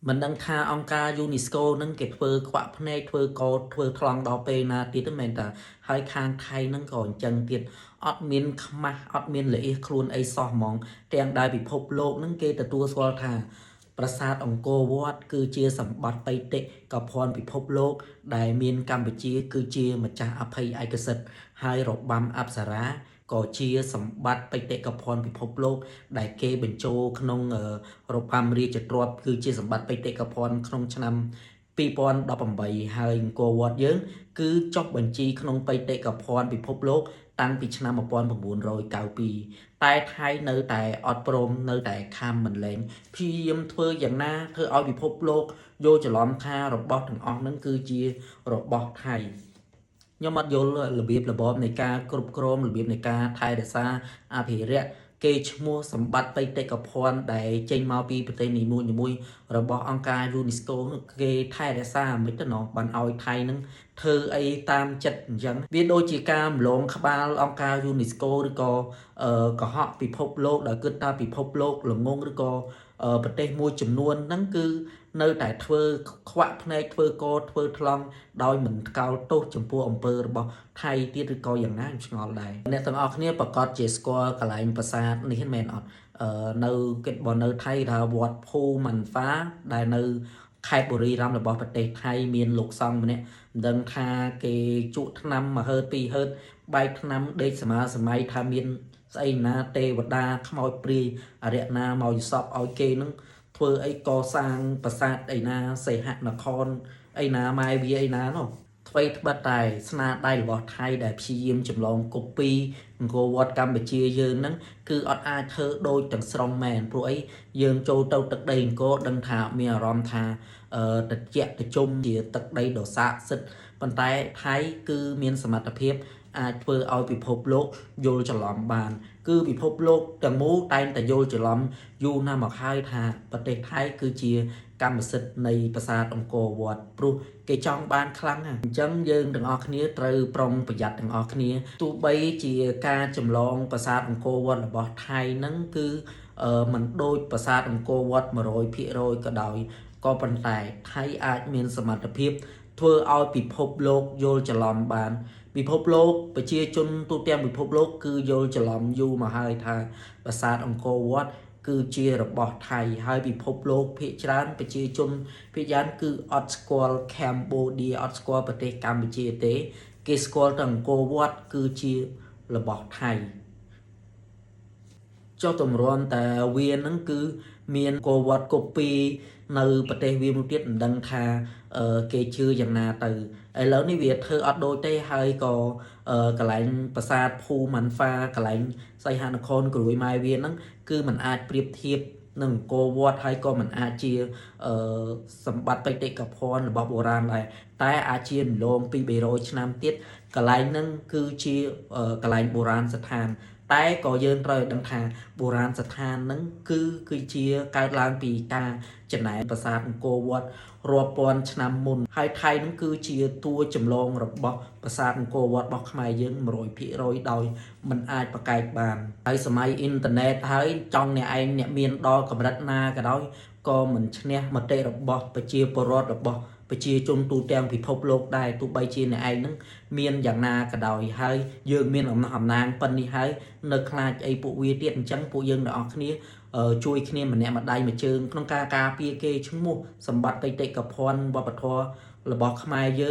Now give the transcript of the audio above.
មិនដឹងថាអង្គការ UNESCO នឹងគេធ្វើខ្វាក់ភ្នែកធ្វើកោធ្វើថ្លង់ដល់ពេលណាទៀតទេមែនតាហើយខាងថៃនឹងក៏អញ្ចឹងទៀតអត់មានខ្មាស់អត់មានល្អៀសខ្លួនអីសោះហ្មងទាំងដែលពិភពលោកនឹងគេទទួលស្គាល់ថា ប្រាសាទអង្គរវត្តគឺជាសម្បត្តិបេតិកភណ្ឌពិភពលោក ដែលមានកម្ពុជាគឺជាម្ចាស់អភ័យឯកសិទ្ធិហើយរបាំអប្សរាក៏ជាសម្បត្តិបេតិកភណ្ឌពិភពលោក ដែលគេបញ្ចូលក្នុងរបាំរាជទ្រព្យគឺជាសម្បត្តិបេតិកភណ្ឌក្នុងឆ្នាំ2018ហើយអង្គរវត្តយើង គឺចុះបញ្ជីក្នុងបេតិកភណ្ឌពិភពលោក តាំងពីឆ្នាំ1992តែថៃនៅតែអត់ព្រមនៅតែខំមិនលែងព្យាយាមធ្វើយ៉ាងណាធ្វើឲ្យពិភពលោកយល់ច្រឡំថារបស់ទាំងអស់ហ្នឹងគឺជារបស់ថៃខ្ញុំអត់យល់របៀបរបបនៃការគ្រប់គ្រងរបៀបនៃការថែរក្សាអភិរក្សគេឈ្មោះសម្បត្តិបេតិកភណ្ឌដែលចេញមកពីប្រទេសនីមួយៗរបស់អង្គការ UNESCO នោះគេថែរក្សាមិនទៅណោះបានឲ្យថៃនឹងធ្វើអីតាមចិត្តអញ្ចឹងវាដូចជាការម្លងក្បាលអង្គការ UNESCO ឬក៏កុហកពិភពលោកដោយគិតថាពិភពលោកល្ងងឬក៏ប្រទេសមួយចំនួនហ្នឹងគឺនៅតែធ្វើខ្វាក់ភ្នែកធ្វើកធ្វើថ្លង់ដោយមិនថ្កោលទោសចំពោះអំពើរបស់ថៃទៀតឬក៏យ៉ាងណាខ្ញុំឆ្ងល់ដែរអ្នកទាំងអស់គ្នាប្រកាសជាស្គាល់កន្លែងប្រាសាទនេះមែនអត់នៅគេបើនៅថៃថាវត្តភូមិនហ្វាដែលនៅខេត្តបុរីរមរបស់ប្រទេសថៃមានលោកសង្ឃម្នាក់មិនដឹងថាគេជក់ថ្នាំមួយហឺតពីរហឺតបែកថ្នាំដេកសមាសម័យថាមានស្អីណាទេវតាខ្មោចព្រាយអរិយណាមកយសពឲ្យគេនឹងធ្វើអីកសាងប្រាសាទអីណាសីហនគរអីណាម៉ែវាអីណានោះអ្វីត្បិតតែស្នាដៃរបស់ថៃដែលព្យាយាមចម្លងកូពីអង្គរវត្តកម្ពុជាយើងហ្នឹងគឺអត់អាចធ្វើដូចទាំងស្រុងមែនព្រោះអីយើងចូលទៅទឹកដីអង្គរដឹងថាមានអារម្មណ៍ថាតិចតិជុំជាទឹកដីដ៏ស័ក្តិសិទ្ធិប៉ុន្តែថៃគឺមានសមត្ថភាពអាចធ្វើឲ្យពិភពលោកយល់ច្រឡំបាន គឺពិភពលោកទាំងមូលតែងតែយល់ច្រឡំយូរណាស់មកហើយថាប្រទេសថៃគឺជាកម្មសិទ្ធិនៃប្រាសាទអង្គរវត្តព្រោះគេចង់បានខ្លាំងណាស់អញ្ចឹងយើងទាំងអស់គ្នាត្រូវប្រុងប្រយ័ត្នទាំងអស់គ្នាទោះបីជាការចម្លងប្រាសាទអង្គរវត្តរបស់ថៃហ្នឹងគឺមិនដូចប្រាសាទអង្គរវត្ត100%ក៏ដោយក៏ប៉ុន្តែថៃអាចមានសមត្ថភាពធ្វើឲ្យពិភពលោកយល់ច្រឡំបាន ពិភពលោកប្រជាជនទូទាំងពិភពលោកគឺយល់ច្រឡំយូរមកហើយថាប្រាសាទអង្គរវត្តគឺជារបស់ថៃហើយពិភពលោកភាគច្រើនប្រជាជនភាគច្រើនគឺអត់ស្គាល់កម្ពុជាអត់ស្គាល់ប្រទេសកម្ពុជាទេ គេស្គាល់តែអង្គរវត្តគឺជារបស់ថៃចុះតម្រាំតែវាហ្នឹងគឺមានអង្គរវត្តកូពីនៅប្រទេសវាមួយទៀតមិនដឹងថាគេជឿយ៉ាងណាទៅឥឡូវនេះវាធ្វើអត់ដូចទេហើយក៏កន្លែងប្រាសាទភូមិនហ្វាកន្លែងសីហនគរក្រួយម៉ែវាហ្នឹងគឺมันអាចប្រៀបធៀបនឹងអង្គរវត្តហើយក៏มันអាចជាសម្បត្តិបេតិកភណ្ឌរបស់បុរាណដែរតែអាចជារំលងពី300ឆ្នាំទៀតកន្លែងហ្នឹងគឺជាកន្លែងបុរាណស្ថាន តែក៏យើងត្រូវឲ្យដឹងថាបុរាណស្ថានហ្នឹងគឺជាកើតឡើងពីការចំណែនប្រាសាទអង្គរវត្តរាប់ពាន់ឆ្នាំមុនហើយថៃហ្នឹងគឺជាតួចម្លងរបស់ប្រាសាទអង្គរវត្តរបស់ខ្មែរយើង100%ដោយមិនអាចប្រកែកបានហើយសម័យអ៊ីនធឺណិតហើយចង់អ្នកឯងអ្នកមានដល់កម្រិតណាក៏ដោយក៏មិនឈ្នះមតិរបស់ប្រជាពលរដ្ឋរបស់ប្រជាជនទូទាំងពិភពលោកដែរទោះបីជាអ្នកឯងហ្នឹងមានយ៉ាងណាក៏ដោយហើយយើងមានអំណះអំណាងប៉ុណ្នេះហើយនៅខ្លាចអីពួកវាទៀតអញ្ចឹងពួកយើងទាំងអស់គ្នាជួយគ្នាម្នាក់ម្ដៃមួយជើងក្នុងការការពារគេឈ្មោះសម្បត្តិបេតិកភណ្ឌវប្បធម៌របស់ខ្មែរយើង។